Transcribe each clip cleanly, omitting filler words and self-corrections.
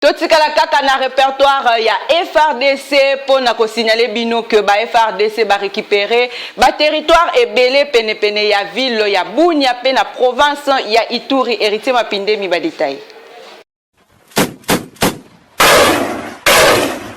Totikala kaka na repertoire ya FARDC mpo na kosignaler bino que ba FARDC ba recuperer ba territoire ebele penepene ya ville ya Bunia mpe na province ya Ituri. Heritier Mapindemi ba details.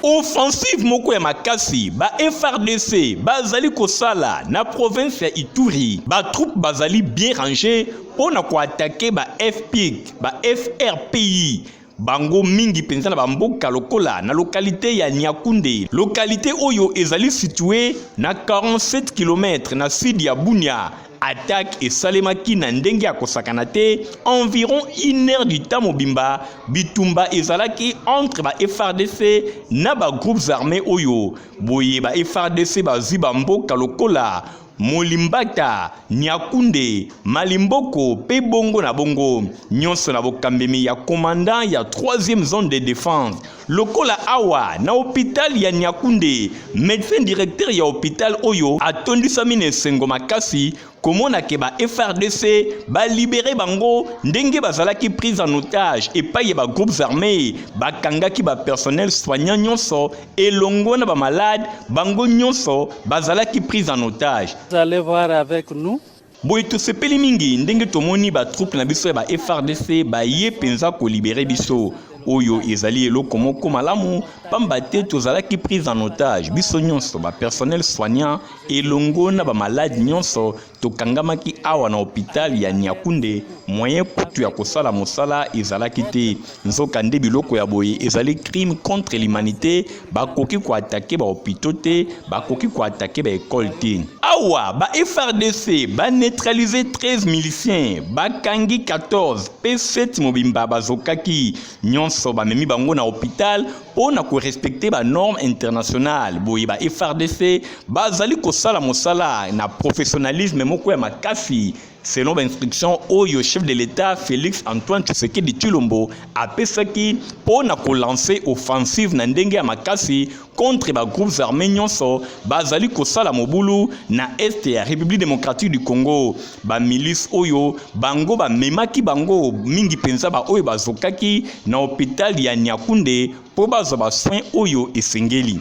Offensive moko ya makasi ba FARDC bazali kosala na province ya Ituri. Ba troupes bazali bien rangées mpo na koatake ba FPIC, ba FRPI bango mingi mpenza na bamboka lokola na lokalite ya Nyakunde, lokalite oyo ezali situe na 47 km na sud ya Bunia. Attaque esalemaki na ndenge ya kosakana te, environ une heure du temps mobimba bitumba ezalaki entre ba FARDC na ba groupes armés oyo boye ba FARDC bazwi bamboka lokola Molimbata, Nyakunde, Malimboko pe bongo na bongo, nyonso na bokambemi ya commandant ya 3e zone de defense. Lokola awa na hopital ya Nyakunde, medecin directeur ya hopital oyo atondisami na esengo makasi komona ke ba FARDC ba libere bango ndenge bazalaki prise en otage epai ya ba groupes armés, bakangaki ba personnel soignant nyonso elongo na ba malade bango nyonso bazalaki prise en otage. Vous allez voir avec nous. Boye tosepeli mingi ndenge tomoni ba troupe na biso ya ba FARDC baye mpenza kolibere biso. Oyo ezali eloko moko malamu pamba te tozalaki prise en otage biso nyonso ba personnel soignant elongo na ba malade nyonso. Tokangamaki awa na hopital ya Nyakunde, moyen kutu ya kosala mosala ezalaki te. Nzokande biloko ya boye ezali crime contre l'humanite, bakoki ko attaquer ba hopitaux te, bakoki ko attaquer ba ecoles te. Awa ba FARDC ba neutraliser 13 miliciens, bakangi 14 pe 7 mobimba bazokaki. Nyonso bamemi bango na hopital mpo na ko respecter ba normes internationales. Boye ba FARDC bazali kosala mosala na professionnalisme moko ya makasi selon ba instructions oyo chef de l'État Félix Antoine Tshisekedi Tshilombo apesaki mpo na kolancer offensive na ndenge ya makasi contre ba groupes armés nyonso bazali kosala mobulu na est ya République démocratique du Congo. Ba milices oyo bango bamemaki bango mingi mpenza ba oyo bazokaki na hôpital ya Nyakunde mpo bazwa ba soins oyo esengeli.